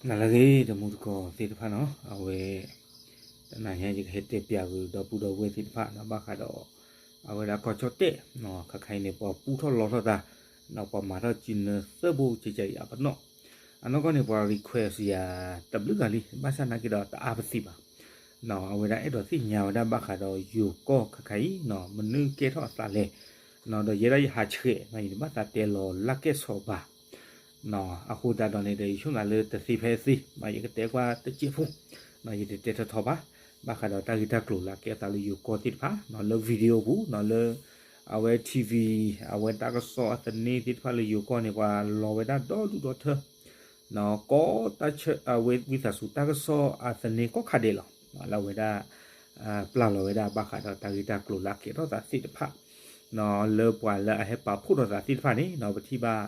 နလၢအဂ့ၤ တမူတကိးသ့ၣ်တဖၣ်နီၤ, အဝဲ တနၤညါယကဟဲတဲပၠးဂုာ်ဒီပုၢ်ဒီဝဲၢ်သ့ၣ်တဖၣ်နီၤ ဘၣ်ဃးဒီး အဝဲဒၣ်ကီၢ်ကၠီၣ်တဲၣ် ခါခါအံၤန့ၣ် ပှၤပူထီၣ်လီထီၣ်သး ဒီးပှၤမၤထီၣ်စုနၢသၢဘိကကဲအံၤအပနီၣ်, အနီၢ်ကီၢ်န့ၣ် ပှၤ request ယၤ တဘျုးဂၤလံ ဘၣ်ဆၣ်နာ်က့ဒီးတအါပသံးဘၣ် အဝဲဒၣ်အဲၣ်ဒိးသ့ၣ်ညါဝဲဒၣ်ဘၣ်ဃးဒီးယိၤကီၢ်ခါခါအံၤ မနုၤကဲထီၣ်အသးလဲၣ်, ဒီးယဲဒၣ်ယဟးဆှဲး ယတဘၣ်သးတဲလီၤလၢကဲၣ်ဆိးဘၣ် အဃိသတးဒီးန့ၣ်ဒီး ယဆိကမိၣ်လၢတသ့ဖဲသ့ ယကတဲကွၢ်တစဲးဖိ, ယတတဲထီထီဘၣ်, ဘၣ်ဃးဒီးတၢ်ဂ့ၢ်တၢ်ကျိၤလၢအကဲအသးလၢယိၤကီၢ်သ့ၣ်တဖၣ် လၢ video ပူၤ လၢ အဝဲ TV အဝဲတၢ်ကစီၣ်အသန့သ့ၣ်တဖၣ်လၢယိၤကီၢ်န့ၣ် ပှၤလီၤဝဲဒၣ်ဒီဒူၣ်ဒီထၢ ကီတၢ်ဆၢ အဝဲဝံသးစူၤတၢ်ကစီၣ်အသန့ကိးခါဒဲးလီၤ, လၢအဝဲဒၣ် ပျၢ်လီၤဝဲဒၣ်ဘၣ်ဃးဒီးတၢ်ဂ့ၢ်တၢ်ကျိၤလၢအကဲထီၣ်သးသ့ၣ်တဖၣ် လၢပှၤလၢအဟဲပာ်ဖှိၣ်ထီၣ်သးသ့ၣ်တဖၣ်န့ၣ် ပထံၣ်ဘၣ်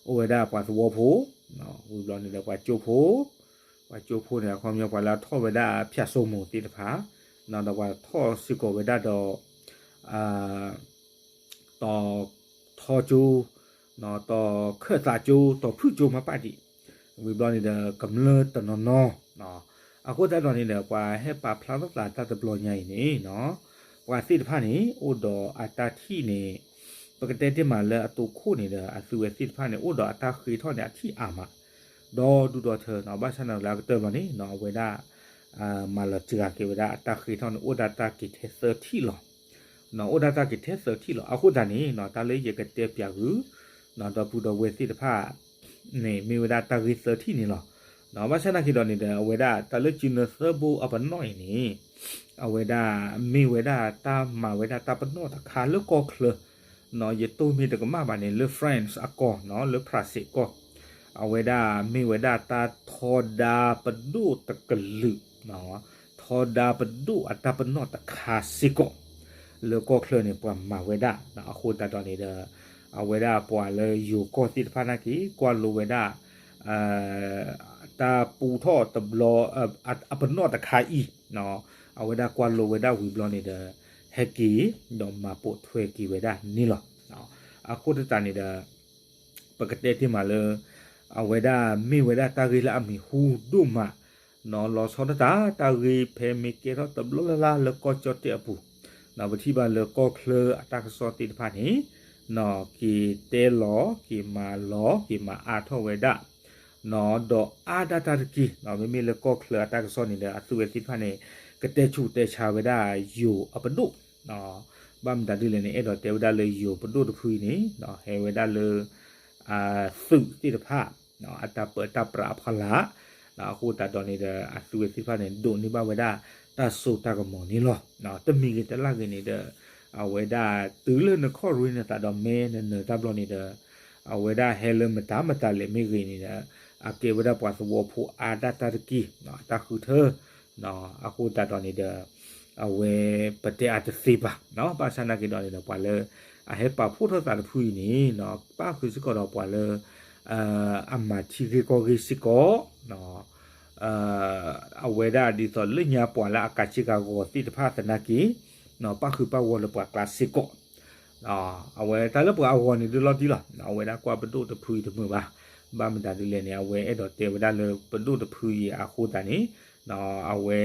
အိၣ်ဝဲဒၣ်ပှၤသဝီဖိ ဝံၤဘျီန့ၣ်ဒီးပှၤကၠိဖိ, ပှၤကၠိဖိန့ၣ် အခီပညီပှၤလၢအထီၣ်ဝဲဒၣ်ဖၠၣ်စိမိၤသ့ၣ်တဖၣ်, ဒီးပှၤထီၣ်စ့ၢ်ကီးဝဲဒၣ်ဒီး တီၤထီကၠိ, တီၤခၢၣ်သးကၠိ, တီၤဖုၣ်ကၠိမၤပာ်ဒံး, ဝံၤဘျီန့ၣ်ဒီးကမျၢၢ်တနီၤနီၤ, အဃိသတးဒီးန့ၣ်ဒီး ပှၤဟဲပာ်ဖျါထီၣ်သးတၢ်တဘျီညါအံၤန့ၣ် ပှၤသ့ၣ်တဖၣ်န့ၣ် အိၣ်ဒီးအတၢ်ထံၣ်န့ၣ် ပကတဲတ့ၢ်မးလၢအတိခိၣ်န့ၣ်ဒီး အသုဝဲသ့ၣ်တဖၣ်န့ၣ် အိၣ်ဒီးအတၢ်ဃ့ထီၣ်န့ၣ် အထံၣ်အါမး ဒီဒူၣ်ဒီထၢနီၤ, ဘၣ်ဆၣ်န့ၣ်လၢအကတၢၢ်ဘျီန့ၣ်နီၤ အဝဲဒၣ် မၤလီၤစှၤက့ၤဝဲဒၣ်အတၢ်ဃ့ထီၣ်န့ၣ် အိၣ်ဒၣ်တၢ်က့ၤထဲသၢထံၣ်လီၤ. အိၣ်ဒၣ်တၢ်က့ၤထဲသၢထံၣ်လီၤ. အဃိသတးန့ၣ်နီၤ တၢ်လၢယကတဲပၠးဂုာ် ဒီပုၢ်ဒီဝဲၢ်သ့ၣ်တဖၣ်န့ၣ် မ့ၢ်ဝဲဒၣ်တၢ်ဂ့ၢ်သၢထံၣ်န့ၣ်လီၤ. ဘၣ်ဆၣ်သနာ်က့ဒီးန့ၣ်ဒီး အဝဲဒၣ်တၢ်လၢစုနၢသၢဘိအပနီၣ်အံၤန့ၣ် အဝဲဒၣ်မ့ၢ်ဝဲဒၣ်တၢ်မၤဝဲဒၣ်တၢ်ပနီၣ်တခါလၢကီၢ်ချၢ ယတိၢ်မ့ၢ်တကမၣ်ဘၣ်န့ၣ် လၢ France အကီၢ်နီၤ လၢ France ကီၢ် အဝဲဒၣ်မ့ၢ်ဝဲဒၣ်တၢ်ထီဒါပဒိၣ်တကလုာ်, ထီဒါပဒိၣ်အတၢ်ပနီၣ်တခါစ့ၢ်ကီး လၢကီၢ်ချၢန့ၣ် ပှၤမၤဝဲဒၣ် အဃိသတးဒီးန့ၣ်ဒီး အဝဲဒၣ်ပှၤလၢယိၤကီၢ်သ့ၣ်တဖၣ်နာ်က့ ကွၢ်လိဝဲဒၣ် တၢ်ပူထီၣ်တဘျီ အပနီၣ်တခါအံၤ အဝဲဒၣ်ကွၢ်လိဝဲဒၣ်ဝံၤဘျီန့ၣ်ဒီး ဟဲက့ၤ ဒီးမၤပိာ်ထွဲက့ၤဝဲဒၣ်န့ၣ်လီၤ. အဃိသတးန့ၣ်ဒီး ပကတဲတ့ၢ်မးလၢ အဝဲဒၣ်မ့ၢ်ဝဲဒၣ်တၢ်ဂ့ၢ်လၢအမံၤဟူဒိၣ်မး နီၤ လီၤဆီဒၣ်တၢ် တၢ်ဂ့ၢ်ဖဲမ့ၢ်ကဲထီၣ်တဘျီလၢ်လၢ်လၢကီၢ်ကၠီၣ်တဲၣ်အပူၤ ပထံၣ်ဘၣ်လၢကီၢ်ချၢအတၢ်ကစီၣ်သ့ၣ်တဖၣ်န့ၣ် က့ၤတဲလီၤ က့ၤမၤလီၤ က့ၤမၤအါထီၣ်ဝဲဒၣ် ဒီးအါဒၣ်တၢ်တက့ၢ် မ့မ့ၢ်လၢကီၢ်ချၢအတၢ်ကစီၣ်န့ၣ်ဒီး အသုဝဲသ့ၣ်တဖၣ်န့ၣ် ကတဲဆူးတဲဆါဝဲဒၣ်ယိၤအပဒိၣ် ဘၣ်မတၤဒ်လဲၣ်န့ၣ် အဲၣ်ဒိးတဲဝဲဒၣ်လၢယိၤပဒိၣ်တဖုအံၤန့ၣ် ဟဲဝဲဒၣ်လၢ သုးသ့ၣ်တဖၣ် အတၢ်ပၢတၢ်ပြးအဖီလာ် အဃိသတးဒီးန့ၣ်ဒီး အသုဝဲသ့ၣ်တဖၣ်န့ၣ် ဒိးန့ၢ်ဘၣ်ဝဲဒၣ်တၢ်စိတၢ်ကမီၤန့ၣ်လီၤ. တမံၤဂ့ၤတလၢ်ဂ့ၤန့ၣ်ဒီး အဝဲဒၣ်တုၤလၢနခီၣ်ရ့နသးဒီးမဲနနၢၤတၢ်ဘျီန့ၣ်ဒီး အဝဲဒၣ်ဟဲလၢမတၤမတၤလဲၣ်မ့ၢ်ဂ့ၤန့ၣ်ဒီး အကဲဝဲဒၣ်ပှၤသဝီဖိအါဒၣ်တၢ်တက့ၢ် အတၢ်ဃုထၢ အဃိသတးဒီးန့ၣ်ဒီး အဝဲပတဲအါတသ့ဘၣ် ဘၣ်ဆၣ်သနာ်က့ဒီးန့ၣ်ဒီး ပှၤလၢအဟဲပာ်ဖှိၣ်ထီၣ်သးတဖုအံၤန့ၣ် ပၣ်ဃုာ်စ့ၢ်ကီးဒီးပှၤလၢ အမၤထံဂ့ၢ်ကီၢ်ဂ့ၢ်စ့ၢ်ကီး အဝဲဒၣ်ဒ်သိးလၢညါပှၤလၢအကးစ့ကၤဂီၤသ့ၣ်တဖၣ်သနာ်က့ ပၣ်ဃုာ်ပၣ်ဂီၤလၢပှၤကျါစ့ၢ်ကီး အဝဲတၢ်လၢပှၤအဂီၢ်န့ၣ်ဒုးလီၤတံၢ်လီၤ အဝဲဒၣ်ကွၢ်ပဒိၣ်တဖုအံၤတမုာ်ဘၣ် ဘၣ်မတၤဒ်လဲၣ်န့ၣ် အဝဲအဲၣ်ဒိးတဲဝဲဒၣ်လၢပဒိၣ်တဖုအံၤအဃိသတးန့ၣ် အဝဲ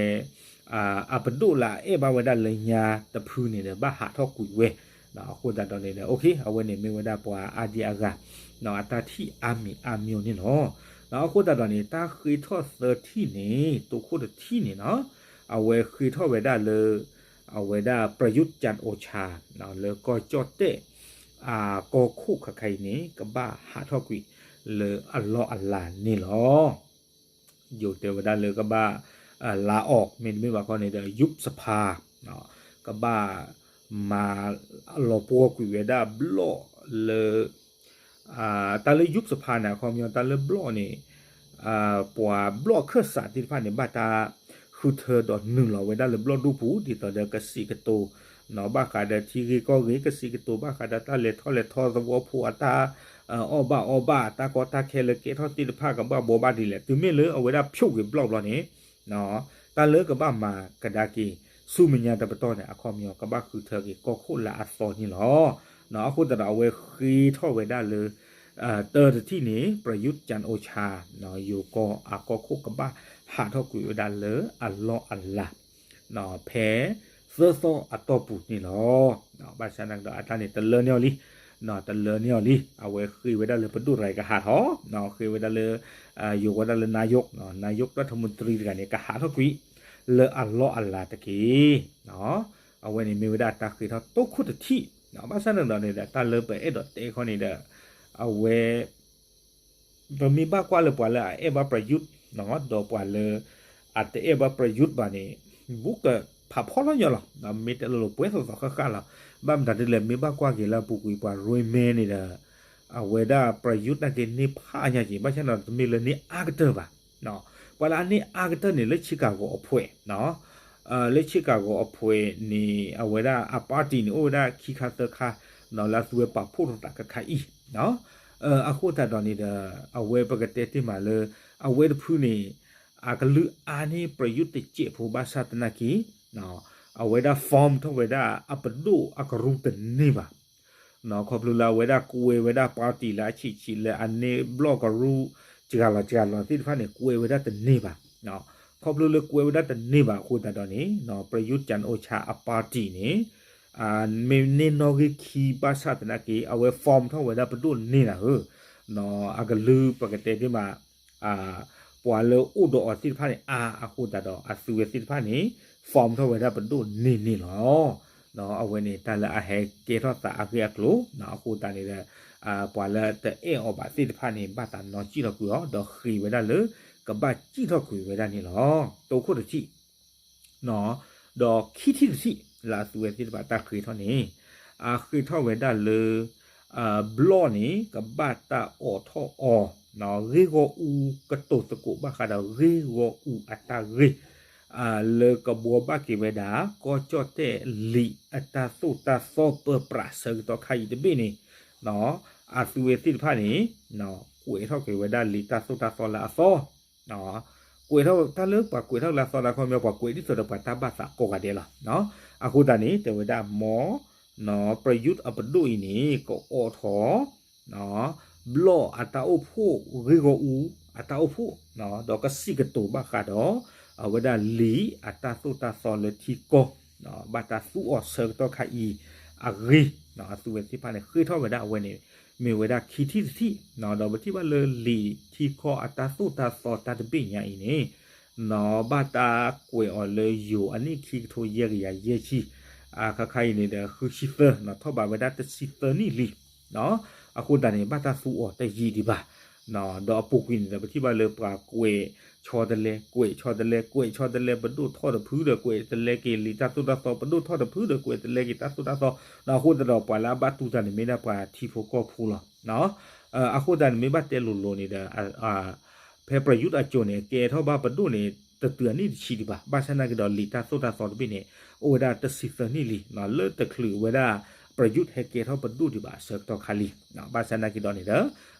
အပဒိၣ်လၢအအဲၣ်ဘၣ်ဝဲဒၣ်လၢညါတဖုန့ၣ်ဒီး ဘၣ်ဟးထီၣ်ကွံာ်ဝဲ အဃိသတးဒီးန့ၣ်ဒီး အဝဲန့ၣ်မ့ၢ်ဝဲဒၣ်ပှၤအါဒံအါဂၤ အတၢ်ထံၣ်အါမံၤအါမျိၤန့ၣ်လီၤ. အဃိသတးဒီးန့ၣ် တၢ်ဃ့ထီၣ်သၢထံၣ်န့ၣ် တိခိၣ်တထံၣ်န့ၣ်နီၤ အဝဲဃ့ထီၣ်ဝဲဒၣ်လၢ အဝဲဒၣ် ပြယုၢ် ကၠၣ်အိၣ်ဆၣ် လၢကီၢ်ကၠီၣ်တဲၣ် အကီၢ်ခိၣ်ခဲခါအံၤန့ၣ် ကဘၣ်ဟးထီၣ်ကွံာ်လၢအလီၢ်အလၤန့ၣ်လီၤ. ယိၤတဲဝဲဒၣ်လၢကဘၣ် လါအီၣ် မ့တမ့ၢ်ဘၣ်ခီန့ၣ်ဒီး ယူၣ်စဖါ ကဘၣ်မၤလီၤပှီၢ်ကွံာ်ဝဲဒၣ်ဘျီၣ်လၢ တၢ်လၢယူၣ်စဖါန့ၣ် အခီပညီတၢ်လၢဘျီၣ်န့ၣ် ပှၤဘျီၣ်ခၢၣ်စးသ့ၣ်တဖၣ်န့ၣ် ဘၣ်တၢ်ဃုထၢဒီးနုာ်လီၤဝဲဒၣ်လၢဘျီၣ်ဒိၣ်ပူၤ ဒ်သိးဒီးကစံးကတိၤ ဘၣ်ဃးဒီးထံဂ့ၢ်ကီၢ်ဂ့ၢ် ကစံးကတိၤဘၣ်ဃးဒီးတၢ်လဲၤထီၣ်လဲၤထီသဝီဖိအတၢ် အီၣ်ဘၣ်အီဘၣ် တၢ်ကီတၢ်ခဲလၢကဲထီၣ်သ့ၣ်တဖၣ်ကဘၣ်ဘှီဘၣ်ဒ်လဲၣ် တုၤမ့ၢ်လၢအဝဲဒၣ်ဖျိးကွံာ်ဘျီၣ်ဘျီၣ်န့ၣ် တၢ်လၢကဘၣ်မၤကဒါက့ၤ ဆူမဲာ်ညါတပတီၢ်န့ၣ် အခီပညီကဘၣ်ဃုထၢက့ၤကီၢ်ခိၣ်လၢအသီန့ၣ်လီၤ. အဃိသတးဒီးအဝဲဃ့ထီၣ်ဝဲဒၣ်လၢ တၢတထံၣ်န့ၣ် ပရယူး ကၠၣ်အိၣ်ဆၣ် ယိၤကီၢ်အကီၢ်ခိၣ်ကဘၣ်ဟးထီၣ်ကွံာ်ဝဲဒၣ်လၢအလီၢ်အလၤ ဖဲသၢသီအတီၢ်ပူၤန့ၣ်လီၤ. ဘၣ်ဆၣ်သနာ်က့ဒီးအတၢ်န့ၣ်တလၢန့ၢ်အီၤလံ, တလၢန့ၢ်အီၤလံ, အဝဲဃ့ဝဲဒၣ်လၢပဒိၣ်တဂၤအံၤကဟးထီၣ်, ဃ့ဝဲဒၣ်လၢ ယိၤဝဲဒၣ်လၢ နာယိး, နာယိး တၢ်ထမူတရံးတဂၤန့ၣ် ကဟးထီၣ်ကွံာ် လၢအလီၢ်အလၤတက့ၢ်. အဝဲန့ၣ်မ့ၢ်ဝဲဒၣ်တၢ်ဃ့ထီၣ်တိခိၣ်တထံၣ်, ဘၣ်ဆၣ်သနာ်က့ဒီးန့ၣ်ဒီး တၢ်လၢပအဲၣ်ဒိးတဲခီန့ၣ်ဒီး အဝဲ ပမ့ၢ်ဘၣ်ကွၢ်လၢပှၤလၢအအဲၣ်ဘၣ်ပရယူး, ဒီးပှၤလၢ အတအဲၣ်ဘၣ်ပရယူးဘၣ်န့ၣ် ဘူးကဖးဖီလီၤညီလီၤ. မ့ၢ်တဲလိၤလိၤပှဲၤသိးသိးဃၣ်ဃၣ်လီၤ. ဘၣ်မတၤဒ်လဲၣ် မ့ၢ်ဘၣ်ကွၢ်က့ၤလၢအပူၤကွံာ်ပှၤရိမဲန့ၣ်ဒီး အဝဲဒၣ်ပရယူးနာ်က့န့ၢ်ဖးညါက့ၤ, ဘၣ်ဆၣ်ဒီးတမ့ၢ်လၢန့ၢ်အါကတၢၢ်ဘၣ်. ပှၤလၢအန့ၢ်အါကတၢၢ်န့ၣ် လၢ Chicago အဖှဲး လၢ Chicago အဖှဲးန့ၣ် အဝဲဒၣ်အ party န့ၣ် အိၣ်ဝဲဒၣ်ခံခါသၢခါ လၢအသုဝဲပာ်ဖှိၣ်ထီၣ်သးခဲခါအံၤ, အဃိသတးဒီးန့ၣ်ဒီး အဝဲပကတဲတ့ၢ်မးလၢ အဝဲတဖုန့ၣ် အကလုၢ်အါန့ၢ်ပရယူးတစဲးဖိဘၣ်ဆၣ်သနာ်က့ အဝဲဒၣ် form ထီၣ်ဝဲဒၣ်အပဒိၣ်အကရူၢ်တန့ၢ်ဘၣ်. ခီဖျိလၢအဝဲဒၣ်ကွဲးဝဲဒၣ် party လၢအဆံးဆံးလၢအန့ၢ်ဘျီၣ်ကရူၢ် စှၤလီၤစှၤလီၤသ့ၣ်တဖၣ်န့ၣ် ကွဲးဝဲဒၣ်တန့ၢ်ဘၣ်. ခီဖျိလၢကွဲးဝဲဒၣ်တန့ၢ်ဘၣ်အဃိသတးဒီးန့ၣ် ပရယူး ကၠၣ်အိၣ်ဆၣ် အ party န့ၣ် မ့ၢ်န့ၢ်နီၣ်ဂံၢ်ခံဘၣ်ဆၣ်သနာ်က့ အဝဲ form ထီၣ်ဝဲဒၣ်ပဒိၣ်န့ၢ်နၤဧၢ, အကလုၢ်ပကတဲတ့ၢ်မး ပှၤလၢအိၣ်ဒီးအီၤသ့ၣ်တဖၣ်န့ၣ် အါအဃိသတးဒီး အသုဝဲသ့ၣ်တဖၣ်န့ၣ် form ထီၣ်ဝဲဒၣ်ပဒိၣ်န့ၢ်န့ၣ်လီၤ. အဝဲန့ၣ်တၢ်လၢအဟဲကဲထီၣ်သးအဂ့ၢ်အကျိၤ အဃိသတးန့ၣ်ဒီး ပှၤလၢတအဲၣ်အီၤဘၣ်သ့ၣ်တဖၣ်န့ၣ် ဘၣ်သးနီၣ်စံၣ်ထီၣ်ကွံာ်အီၤ ဒီးဃ့ဝဲဒၣ်လၢ ကဘၣ်စံၣ်ထီၣ်ကွံာ်ဝဲဒၣ်န့ၣ်လီၤ. တိခိၣ်တထံၣ် ဒီးခံထံၣ်တထံၣ် လၢအသုဝဲသ့ၣ်တဖၣ်တၢ်ဃ့ထီၣ်န့ၣ် အဃ့ထီၣ်ဝဲဒၣ်လၢ ဘျီၣ်န့ၣ် ကဘၣ်တၢ်အိးထီၣ်အီၤ ဂ့ၢ်ဂီၢ်အူကတိၤသကိးဘၣ်ဃးဒီးဂ့ၢ်ဂီၢ်အူအတၢ်ဂ့ၢ် လၢကဘှီဘၣ်က့ၤဝဲဒၣ် ကီၢ်ကၠီၣ်တဲၣ်လံာ်အတၢ်သိၣ်တၢ်သီပၢပြးဆၢကတီၢ်ခါအံၤတဘ့ၣ်န့ၣ် အသုဝဲသ့ၣ်တဖၣ်န့ၣ် ကွဲးထီၣ်က့ၤဝဲဒၣ်လံာ်တၢ်သိၣ်တၢ်သီလၢအသီ ကွဲးထီၣ်တၢ်လၢပှၤကွဲးထီၣ်လၢအသီလၢအခီပညီ ပှၤကွဲးဒ်သိးဒီးပှၤတၢ်ဘၣ်သးကိးဂၤဒဲးလီၤ. အဃိသတးန့ၣ် တဲဝဲဒၣ်မ် ပရယူးအပဒိၣ်အံၤန့ၣ် ကအိးထီၣ် ဘျီၣ်အတၢ်အိၣ်ဖှိၣ် ဂ့ၢ်ဂီၢ်အူအတၢ်အိၣ်ဖှိၣ် ဒီးကစံးကတိၤဘၣ်ဃးဒီး အဝဲဒၣ်လံာ်အတၢ်သိၣ်တၢ်သီလၢထံကီၢ် ဘၣ်တၢ်သူအီၤဆၢကတီၢ်ခါအံၤအဂ့ၢ် အသုဝဲသ့ၣ်တဖၣ်န့ၣ် ဃ့ထီၣ်ဝဲဒၣ်အဝဲန့ၣ် မ့ၢ်ဝဲဒၣ်ခံထံၣ်တထံၣ် ဒီးပထံၣ်ဘၣ်လၢလံာ်ထံကီၢ်အတၢ်သိၣ်တၢ်သီတၢ်တဘ့ၣ်ညါအံၤန့ၣ် ဘၣ်တၢ်ကွဲးအီၤလၢယိၤအနံၣ်ခံကထိယဲၢ်ကယၤယဲၢ်ဆံ အခါခါအံၤန့ၣ်ဒီး ဃုဆံသၢ ထီၣ်ဘးဝဲဒၣ်တဆံသၢနံၣ်လံ အဃိသတးန့ၣ် ဘၣ်တၢ်သူအီၤတယံာ်ဒံးဘၣ် ဒီးအပူၤကွံာ်န့ၣ်ဒီး ပထံၣ်ဘၣ်လၢပှၤကွဲးဆီတလဲ ကွဲးဆီတလဲ ကွဲးဆီတလဲ ပဒိၣ်ထီၣ်တဖုဒီး ကွဲးတလဲက့ၤလံာ်တၢ်သိၣ်တၢ်သီ ပဒိၣ်ထီၣ်တဖုဒီး ကွဲးတလဲက့ၤတၢ်သိၣ်တၢ်သီ အဃိသတးဒီး ပှၤလၢအဘၣ်တူၢ်တၢ်န့ၣ် မ့ၢ်ဒၣ်ပှၤထံဖိကီၢ်ဖိလီၤ. အဃိသတးန့ၣ် မ့ၢ်ဘၣ်တဲလိၤလိၤန့ၣ်ဒီး ဖဲပရယူးအစိၤန့ၣ် ကဲထီၣ်ဘၣ်ပဒိၣ်န့ၣ် တတုၤအနံၣ်တဆံဒံးဘၣ်. ဘၣ်ဆၣ်သနာ်က့ဒီး လံာ်တၢ်သိၣ်တၢ်သီတဘ့ၣ်န့ၣ် အိၣ်ဝဲဒၣ်တဆံသၢနံၣ်လံ လၢတချုးဝဲဒၣ် ပရယူးဟဲကဲထီၣ်ပဒိၣ်ဒံးဘၣ်အဆၢကတီၢ်ခါလံ. ဘၣ်ဆၣ်သနာ်က့ဒီးန့ၣ်ဒီး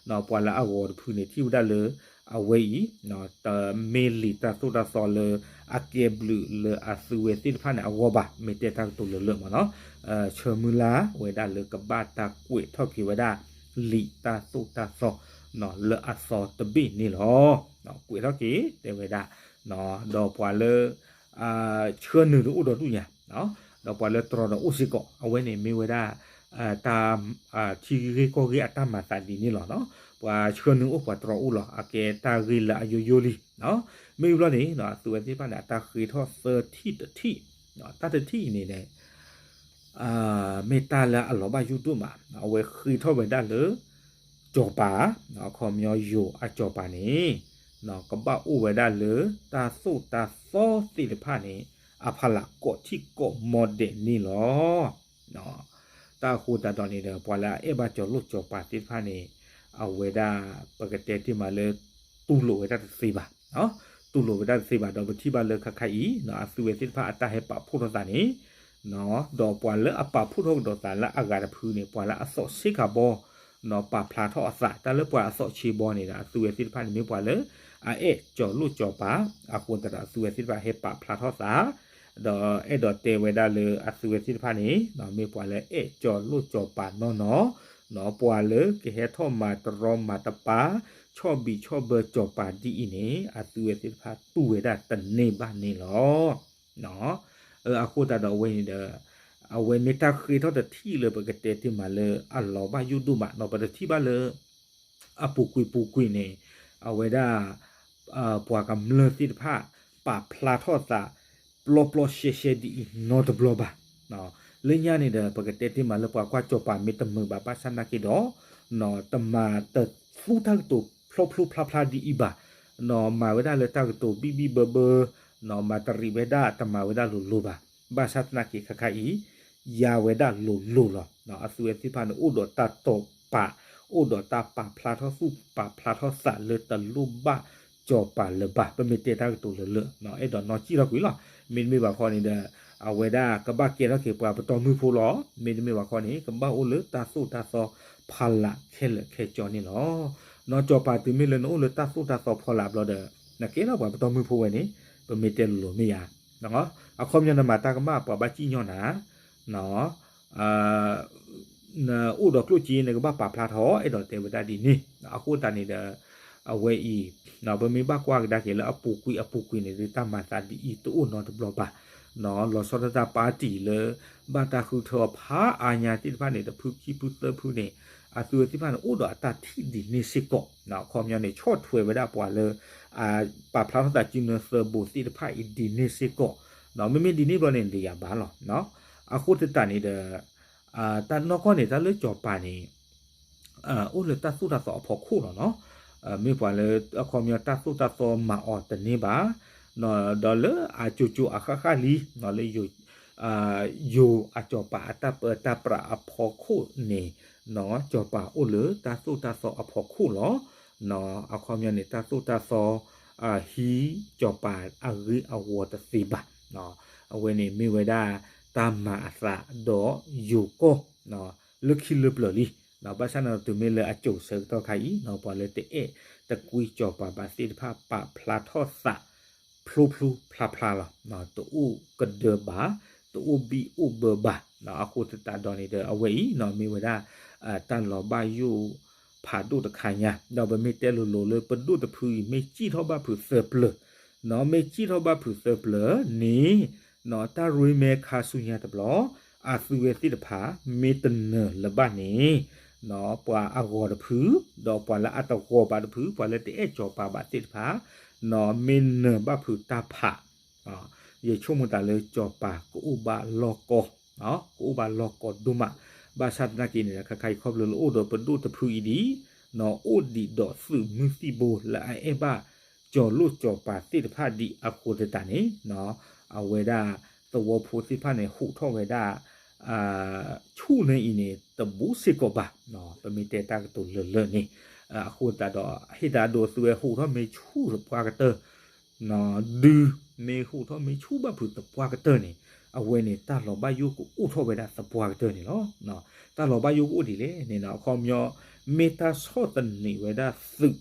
ပှၤလၢအဂီၤတဖုန့ၣ် ထံၣ်ဝဲဒၣ်လၢ အဝဲအံၤ တမ့ၢ်လံာ်တၢ်သိၣ်တၢ်သီလၢ အကဲဘျုးလၢအသုဝဲသ့ၣ်တဖၣ်န့ၣ်အဂီၢ်ဘၣ်. မ့ၢ်တဲတၢ်ကတိၤလၢာ်လၢာ်မ့ၢ်နီၤ ဆၢမုၢ်လၢ်ဝဲဒၣ်လၢကဘၣ်တၢ်ကွဲးထီၣ်က့ၤဝဲဒၣ် လံာ်တၢ်သိၣ်တၢ်သီ လၢအသီတဘ့ၣ်န့ၣ်လီၤ. ကွဲးထီၣ်က့ၤတဲဝဲဒၣ် ဒီးပှၤလၢ ဆှၢနုာ်တအိၣ်ဒီးဒူၣ်ညါ ဒီးပှၤလၢတြီဒီးအိၣ်စ့ၢ်ကီး အဝဲန့ၣ်မ့ၢ်ဝဲဒၣ် တၢ် ထံဂ့ၢ်ကီၢ်ဂ့ၢ်အတၢ်မၤသးဒ်န့ၣ်လီၤ. ပှၤဆှၢနုာ်အိၣ်ပှၤတြီအိၣ်လီၤ. အကဲတၢ်ဂ့ၢ်လၢအယိယိလံ. မ့ၢ်ဘျီန့ၣ် အသုဝဲသ့ၣ်တဖၣ်န့ၣ် အတၢ်ဃ့ထီၣ်သၢထံၣ်တထံၣ် တၢ်တထံၣ်အံၤန့ၣ် မ့ၢ်တၢ်လၢအလီၤဘၣ်ယိၣ်ဒိၣ်မး အဝဲဃ့ထီၣ်ဝဲဒၣ်လၢ စီၤပၤ အခီပညီယိၤအစီၤပၤန့ၣ် ကဘၣ်အိၣ်ဝဲဒၣ်လၢတၢ်သိၣ်တၢ်သီသ့ၣ်တဖၣ်န့ၣ် အဖီလာ်ကိးထံၣ်ကိးမီဒဲးန့ၣ်လီၤ. တၢ်အဃိသတးဒီးန့ၣ်ဒီး ပှၤလၢအအဲၣ်ဘၣ်စီၤလိၣ်စီၤပၤသ့ၣ်တဖၣ်န့ၣ် အဝဲဒၣ် ပကတဲတ့ၢ်မးလၢ တူၢ်လိာ်ဝဲဒၣ်တသ့ဘၣ်. တူၢ်လိာ်ဝဲဒၣ်တသ့ဘၣ် ဒီးပထံၣ်ဘၣ်လၢခါခါအံၤ အသုဝဲသ့ၣ်တဖၣ်အတၢ်ဟဲပာ်ဖှိၣ်ထီၣ်သးန့ၣ် ဒီးပှၤလၢအပာ်ဖှိၣ်ထီၣ်ကဒီးသးလၢအဂၤတဖုန့ၣ် ပှၤလၢအသီၣ်ဆ့ကၤဘီ ပာ်ဖျါထီၣ်အသး တၢ်လၢပှၤအသီၣ်ဆ့ဘီန့ၣ်ဒီး အသုဝဲသ့ၣ်တဖၣ်န့ၣ်မ့ၢ်ပှၤလၢ အအဲၣ်စီၤလိၣ်စီၤပၤ အဃိသတးဒီးအသုဝဲသ့ၣ်တဖၣ်ဟဲပာ်ဖျါထီၣ်သး ဒီးအဲၣ်ဒိးတဲဝဲဒၣ်လၢအသုဝဲသ့ၣ်တဖၣ်န့ၣ် မ့ၢ်ပှၤလၢအဲၣ်စီၤလိၣ်စီၤပၤနီၢ်နီၢ် ပှၤလၢကဟဲထီၣ်မၤတရီမၤတပါ ဆီၣ်ဘံၣ်ဆီၣ်ဘၢစီၤပၤဒ်အံၤန့ၣ် အသုဝဲသ့ၣ်တဖၣ်တူၢ်ဝဲဒၣ်တန့ၢ်ဘၣ်န့ၣ်လီၤ. အဃိသတးဒီးအဝဲန့ၣ်ဒီး အဝဲမ့ၢ်တၢ်ဃ့ထီၣ်တထံၣ်လၢပကတဲတ့ၢ်မးလၢအလီၤဘၣ်ယိၣ်ဒိၣ်မး ဒီးပတထံၣ်ဘၣ်လၢ အပူၤကွံာ်ပူၤကွံာ်န့ၣ် အဝဲဒၣ် ပှၤကမျၢၢ်သ့ၣ်တဖၣ် ပာ်ဖျါထီၣ်သး ပျီပျီရှဲရှဲဒ်အံၤနီတဘျီဘၣ်. လၢညါန့ၣ်ဒီး ပကတဲတ့ၢ်မးလၢပှၤကွၢ်စီၤပၤမ့ၢ်တမုာ်ဘၣ် ဘၣ်ဆၣ်သနာ်က့ဒီး တမၤတသူတၢ်ကတိၤဖျိဖျိဖျါဖျါဒ်အံၤဘၣ်. မၤဝဲဒၣ်လၢတၢ်ကတိၤဘံၣ်ဘံၣ်ဘၢဘၢ မၤတရံးဝဲဒၣ်တမၤဝဲဒၣ်လိၤလိၤဘၣ်. ဘၣ်ဆၣ်သနာ်က့ခါခါအံၤ ယၤဝဲဒၣ်လိၤလိၤလီၤ. အသုဝဲသ့ၣ်တဖၣ်န့ၣ် အိၣ်ဒီးတၢ်တိာ်ပာ် အိၣ်ဒီးတၢ်ပာ်ဖျါထီၣ်သူၣ် ပာ်ဖျါထီၣ်သးလၢတလိၣ်ဘၣ်စီၤပၤလၢၤဘၣ်. ပမ့ၢ်တဲတၢ်ကတိၤလၢလၢ အဲၣ်ဒိးနီၢ်ကံၣ်ထီၣ်ကွံာ်လီၤ. မ့တမ့ၢ်ဘၣ်ဃီန့ၣ်ဒီး အဝဲဒၣ်ကဘၣ်ကဲထီၣ်က့ၤပှၤပတီၢ်မုၢ်ဖိလီၤ. မ့တမ့ၢ်ဘၣ်ဃီန့ၣ် ကဘၣ်အိၣ်လၢတၢ်သိၣ်တၢ်သီဖီလာ်ခဲလၢာ်ခဲဆ့န့ၣ်လီၤ. နီၢ်စီၤပၤတုၤမ့ၢ်လၢနအိၣ်လၢတၢ်သိၣ်တၢ်သီဖီလာ်ဘျီဒီး နကဲထီၣ်ပှၤပတီၢ်မုၢ်ဖိဝဲန့ၣ် ပမ့ၢ်တဲလိၤလိၤမ့ၢ်ယၤ အခီပညီနမၤတၢ်ကမၣ်ပှၤဘၣ်စံၣ်ညီၣ်နၤ နအိၣ်ဒီးကျိၣ်စ့ နကဘၣ်ပာ်ဖျါထီၣ် အဲၣ်ဒိးတဲဝဲဒၣ်ဒ်န့ၣ်. အဃိသတးန့ၣ်ဒီး အဝဲအံၤ ပမ့ၢ်ဘၣ်ကွၢ်ကဒါက့ၤလၢအပူၤကွံာ်အပူၤကွံာ်န့ၣ် ဒုးတၢ်မၤသးဒ်အံၤတအိၣ်နီတဘျီဘၣ်. လီၤဆီဒၣ်တၢ်ပၣ်တံၣ်လၢ ဘၣ်တၢ်ဃုထၢအီၤဖးအါညါသ့ၣ်တဖၣ်န့ၣ် တဖုခံဖုသၢဖုန့ၣ် အသုဝဲသ့ၣ်တဖၣ်န့ၣ် အိၣ်ဒီးအတၢ်ထံၣ်ဒ်န့ၣ်စ့ၢ်ကီး. အခီပညီန့ၣ် ဆီၣ်ထွဲဝဲဒၣ်ပှၤလၢ ပာ်ဖျါထီၣ်သးစုနၢသၢဘိသ့ၣ်တဖၣ်အံၤဒ်န့ၣ်စ့ၢ်ကီး. မ့မ့ၢ်ဒ်န့ၣ်ဘျီန့ၣ် ဒ်ယၤဘၣ်လီၤ. အဃိသတးန့ၣ်ဒီး တၢ်နီၢ်ကီၢ်န့ၣ် တၢ်လၢစီၤပၤန့ၣ် အိၣ်လၢတၢ်သိၣ်တၢ်သီအဖီခိၣ်လီၤနီၤ. မ့ၢ်ပှၤလၢအခီပညီတၢ်သိၣ်တၢ်သီမၤအီၤတန့ၢ်ဘၣ်. ဒီးလၢအကၠိကၠိအဃၣ်ဃၣ်လံ လၢ ယိၤအစီၤပၤအတၢ်ပၢတၢ်ပြးအဖီခိၣ်န့ၣ် စီၤပၤအိၣ်လၢတၢ်သိၣ်တၢ်သီအဖီခိၣ်လီၤ. အခီပညီန့ၣ် တၢ်သိၣ်တၢ်သီ ဟံးစီၤပၤအဂ့ၢ်အဝီတသ့ဘၣ်. အဝဲန့ၣ်မ့ၢ်ဝဲဒၣ် တၢ်မၤအသးဒီးယိၤကီၢ် လၢခံလၢပျၢၤလံ. ဘၣ်ဆၣ်န့ၣ်တုၤမ့ၢ်လၢအစိၤဆၢကတီၢ်ခါအံၤ ပှၤလၢတအဲၣ်တကွံစီၤပၤဘၣ်သ့ၣ်တဖၣ် ပာ်ဖျါထီၣ်သး ဖျိဖျိဖျါဖျါလီၤ. တအိၣ်ကဒၢဘၣ်, တအိၣ်ဘံၣ်အိၣ်ဘၢဘၣ်. အဃိသတးဒီးန့ၣ်ဒီး အဝဲအံၤ မ့ၢ်ဝဲဒၣ် တၢ်လီၤဘၣ်ယိၣ်ဖးဒိၣ်တခါညါ, ဒီးပမ့ၢ်တဲလိၤလိၤလၢပဒိၣ်တဖုအံၤ မ့ၢ်စံၣ်ထီၣ်ဘၣ်ဖုးသၢပျၢၤ, မ့ၢ်စံၣ်ထီၣ်ဘၣ်ဖုးသၢပျၢၤန့ၣ် တၢ်ရ့မဲခါဆူညါတဘျီ အသုဝဲသ့ၣ်တဖၣ် မ့ၢ်တနၢၤလၢၤဘၣ်န့ၣ် ပှၤအဂီၤတဖု ဒီးပှၤလၢအတဂီၤဘၣ်တဖု ပှၤလၢတအဲၣ်စီၤပၤဘၣ်သ့ၣ်တဖၣ် မ့ၢ်နၢၤဘၣ်ဖုးတၢ်ဖး ယဆိကမိၣ်သးလၢစီၤပၤကအိၣ်ဘၣ်လီၢ်ကီ, ကအိၣ်ဘၣ်လီၢ်ကီဒိၣ်မး. ဘၣ်ဆၣ်သနာ်က့န့ၣ် ခါခါအံၤခီဖျိလၢအိၣ်ဒီးပဒိၣ်တဖုအံၤဒ်, အိၣ်ဒံးဒီးသုးမုၢ်သံၣ်ဘိလၢအအဲၣ်ဘၣ် စီၤလိၣ်စီၤပၤသ့ၣ်တဖၣ်ဒ်အဃိသတးန့ၣ် အဝဲဒၣ်သဝီဖိသ့ၣ်တဖၣ်န့ၣ် ဟူးထီၣ်ဝဲဒၣ် ဆူၣ်န့ၣ်အံၤန့ၣ် တဘူးစ့ၢ်ကီးဘၣ်. ပမ့ၢ်တဲတၢ်ကတိၤလၢာ်လၢာ်န့ၣ် အဃိသတးဒီး ဟ့ၣ်တၢ်ဒိအသုဝဲဟူးထီၣ်မ့ၢ်ဆူၣ်သပှၢ်ကတၢၢ် ဒုးမ့ၢ်ဟူးထီၣ်မ့ၢ်ဆူၣ်ဘၣ်ဖုးသပှၢ်ကတၢၢ်န့ၣ် အဝဲန့ၣ် တၢ်လီၤဘၣ်ယိၣ်ကအိၣ်ထီၣ်ဝဲဒၣ်သပှၢ်ကတၢၢ်န့ၣ်လီၤ. တၢ်လီၤဘၣ်ယိၣ်ကအိၣ်ဒ်လဲၣ်န့ၣ် အခီပညီ မ့ၢ်တၢ်ဆီၣ်သနံးဝဲဒၣ်သုး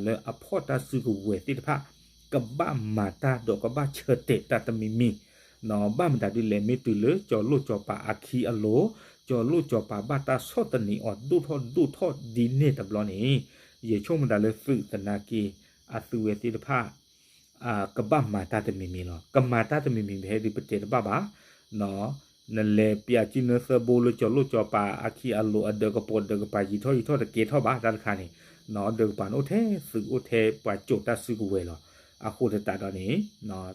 လၢအဖီၣ်တၢ်စုကဝဲၤသ့ၣ်တဖၣ် ကဘၣ်မၤတၢ်ဒီးကဘၣ်ဆၢတဲာ်တၢ်တမံၤမံၤ ဘၣ်မတၤဒ်လဲၣ် မ့ၢ်တုၤလၢစီၤလိၣ်စီၤပၤအခံအလိၤ စီၤလိၣ်စီၤပၤဘၣ်တၢ်ဆီၣ်သနံးအီၤဒိၣ်ထီၣ်ဒိၣ်ထီၣ်ဒ်န့ၣ်တဘျီန့ၣ် ယဆိကမိၣ်သးလၢသုးသနာ်က့ အသုဝဲသ့ၣ်တဖၣ် ကဘၣ်မၤတၢ်တမံၤမံၤလီၤ. ကမၤတၢ်တမံၤမံၤ ပဟဲဒုးပတဲတဘၣ်ဘၣ်. နလဲၤပၠးစုနၢသၢဘိလၢစီၤလိၣ်စီၤပၤအခံအလိၤ အဒၢးကပိာ်ဒၢးကပၤယံၤထီၣ်ယံၤထီၣ်တကဲထီၣ်ဘၣ်တၢ်တခါန့ၣ် ဒၢးကပၤန့ၣ်အိၣ်ထဲသုးအိၣ်ထဲပှၤစိာ်တၢ်စုကဝဲၤလီၤ. အဃိသတးဒီးန့ၣ်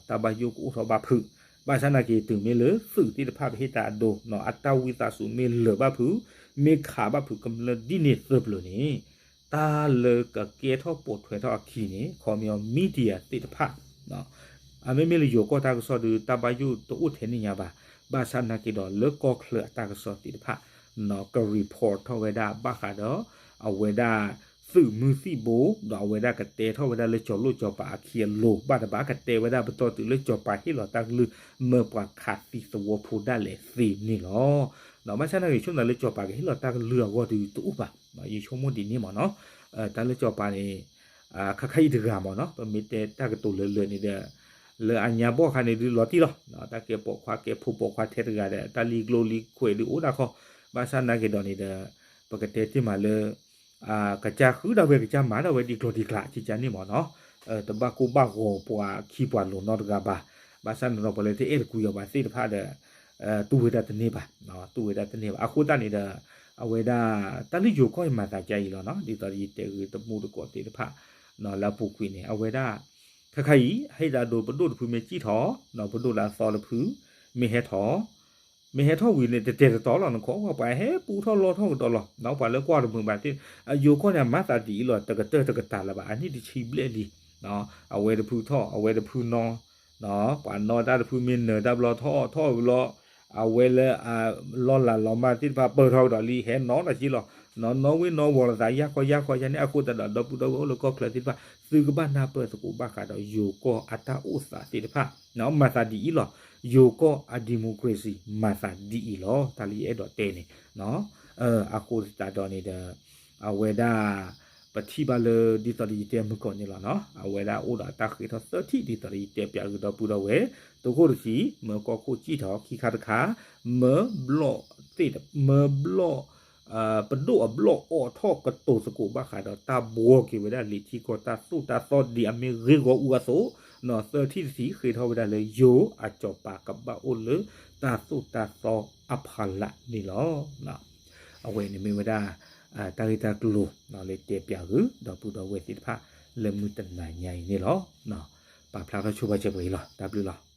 တၢ်ဘၣ်ယိၣ်ကအိၣ်ထီၣ်ဘၣ်ဖုး ဘၣ်ဆၣ်သနာ်က့ တုၤမ့ၢ်လၢသုးသ့ၣ်တဖၣ်ပဟ့ၣ်တၢ်အဒိ အတၢ်ဝံသးစူၤမ့ၢ်လၢာ်ဘၣ်ဖုး မ့ၢ်ခးဘၣ်ဖုးကမျၢၢ်ဒ်န့ၣ်သၢပျၢၤန့ၣ် တၢ်လၢကကဲထီၣ်ပိာ်ထွဲထီၣ်အခံန့ၣ် ခီပညီ media သ့ၣ်တဖၣ် အမ့မ့ၢ်လၢယိၤကီၢ်တၢ်ကစီၣ်ဒီး တၢ်ဘၣ်ယိၣ်တအိၣ်ထဲန့ၣ်ညါဘၣ်. ဘၣ်ဆၣ်သနာ်က့ဒီး လၢကီၢ်ချၢအတၢ်ကစီၣ်သ့ၣ်တဖၣ် က report ထီၣ်ဝဲဒၣ်ဘၣ်ဃးဒီး အဝဲဒၣ်သုးမုၢ်သံၣ်ဘိ ဒီးအဝဲဒၣ်ကတဲထီၣ်ဝဲဒၣ်လၢစီၤလိၣ်စီၤပၤအခံအလိၤ ဘၣ်တဘၣ်ကတဲဝဲဒၣ်ပတီၢ်တုၤလၢစီၤပၤဟ့ၣ်လီၤတၢ်ကလုၢ် မၢပှၤခးသံသဝီဖိဒၣ်လဲာ်သ့န့ၣ်လီၤ. ဘၣ်ဆၣ်သနာ်က့ ယဆိကမိၣ်သးလၢစီၤပၤကဟ့ၣ်လီၤတၢ်ကလုၢ်အဂီၢ်ဒီးတအိၣ်ဘၣ်. ယဆိကမိၣ်ဒ်န့ၣ်မ့ၢ်နီၤ တၢ်လၢစီၤပၤန့ၣ် ခါခါအံၤတဂၤမ့ၢ်နီၤ ပမ့ၢ်တဲတၢ်ကတိၤလၢလၢာ်န့ၣ်ဒီး လၢအညါဘီၣ်ခါန့ၣ်ဒုးလီၤတံၢ်လီၤ. တၢ်ကဲပိာ်ခွါကဲဖိပိာ်ခွါထဲတဂၤဒီး တၢ်လံၤကျိလံၤခွဲးဒုးအိၣ်ဒၣ်ခီ, ဘၣ်ဆၣ်သနာ်က့ဒီးန့ၣ်ဒီး ပကတဲတ့ၢ်မးလၢ ကစၢ်ဃုဒၣ်ဝဲ ကစၢ်မၤဒၣ်ဝဲဒ်ကျီၢ်ဒ်ကျး ကကန့ၣ်မ့ၢ်နီၤ, တဘၣ်ကိၢ်ဘၣ်ဂီၤပှၤခံပှၤလိၤနီတဂၤဘၣ်. ဘၣ်ဆၣ်န့ၣ်ဒီးပှၤလၢတအဲၣ်တကွံအီၤဘၣ်သ့ၣ်တဖၣ်ဒီး တူၢ်ဝဲဒၣ်တန့ၢ်ဘၣ်, တူၢ်ဝဲဒၣ်တန့ၢ်ဘၣ်. အဃိသတးန့ၣ်ဒီး အဝဲဒၣ် တၢ်လၢယိၤကီၢ်အံၤမၤသးဒ်အံၤလီၤနီၤ, ဒ်သိးယတဲဂ့ၤတမူတကိးသ့ၣ်တဖၣ် လၢအပူၤကွံာ်န့ၣ် အဝဲဒၣ် ခါခါအံၤ ဟ့ၣ်တၢ်ဒိပဒိၣ်တဖုမ့ၢ်စံၣ်ထီၣ်, ပဒိၣ်လၢအသီတဖု မ့ၢ်ဟဲထီၣ် မ့ၢ်ဟဲထီၣ်ဝံၤန့ၣ် တတဲာ်တတီၤလီၤ နခီ ပှၤဟဲပူထီၣ်လီထီၣ်ကဒီးလီၤ. ပှၤလၢကွၢ်တမုာ်ဘၣ်သ့ၣ် ယိၤကီၢ်န့ၣ် အမၤသးဒ်အံၤလီၤ, တကတၢၢ်တကတၢၢ်လၢၤဘၣ်, အနံၣ်တဆံဘျဲၣ်လံ, အဝဲတဖုထီၣ် အဝဲတဖုနီၤ, ပှၤနီၢ်တၢ်တဖုမ့ၢ်နၢၤတၢ်ဘျီထီၣ်ထီၣ်ဝံၤလီၤ, အဝဲလၢ လီၢ်လၤလီၤမၢ်သ့ၣ်တဖၣ်ပၢၢ်ထီၣ်ကဒီးလံ ဟဲနီၤတၢ်က့လီၤ, နီၢ်နီၢ်ဝ့ၢ်နီၢ်ဝီၤလိာ်သး ယၢ်ခီယၢ်ခီယၢ်န့ၣ် အဃိသတးဒီး ဒီပုၢ်ဒီဝဲၢ်အိၣ်လၢကီၢ်ချၢသ့ၣ်တဖၣ် သုကဘၣ်နၢ်ပၢၢ်သကိးဘၣ်ဃးဒီးယိၤကီၢ်အတၢ်အိၣ်သးသ့ၣ်တဖၣ်, မၤသးဒ်အံၤလီၤ. ယိၤကီၢ်အ democracy မၤသးဒ်အံၤလီၤ. တၢ်လၢယအဲၣ်ဒိးတဲန့ၣ် အဃိသတးဒီးန့ၣ်ဒီး အဝဲဒၣ် ပထံၣ်ဘၣ်လၢဒ်သိးဒီးယတဲမုၢ်ကီၢ်န့ၣ်လီၤနီၤ, အဝဲဒၣ်အိၣ်ဒီးအတၢ်ဃ့ထီၣ်သၢထံၣ်ဒ်သိးဒီးယတဲပၠးဂ့ၤဒီပုၢ်ဒီဝဲၢ်, တခိၣ်တဆံ မၢကီၢ်ခိၣ်စံၣ်ထီၣ်, ခံခါတခါ မၢဘျီၣ်သ့ၣ် မၢဘျီၣ် ပဒိၣ်အဘျီၣ်အိးထီၣ်ကတိၤသကိးဘၣ်ဃးဒီးတၢ်ဘှီက့ၤဝဲဒၣ်လံာ်ထံကီၢ်တၢ်သိၣ်တၢ်သီဒ်အမ့ၢ်ဂ့ၢ်ဂီၢ်အူအသိး, သၢထံၣ်တထံၣ်ဃ့ထီၣ်ဝဲဒၣ်လၢယိၤအစီၤပၤကဘၣ်အိၣ်လၢတၢ်သိၣ်တၢ်သီအဖီလာ်န့ၣ်လီၤ. အဝဲန့ၣ်မ့ၢ်ဝဲဒၣ် တၢ်ဂ့ၢ်တၢ်ကျိၤလၢတဲပၠးဂ့ၤဒီပုၢ်ဒီဝဲၢ်သ့ၣ်တဖၣ်လၢမုၢ်တနၤညါအံၤန့ၣ်လီၤ. ပာ်ဖျါထီၣ်ဆိပာ်စၢၤပှဲၤအံၤလီၤ. တၢ်ဘျုးလီၤ.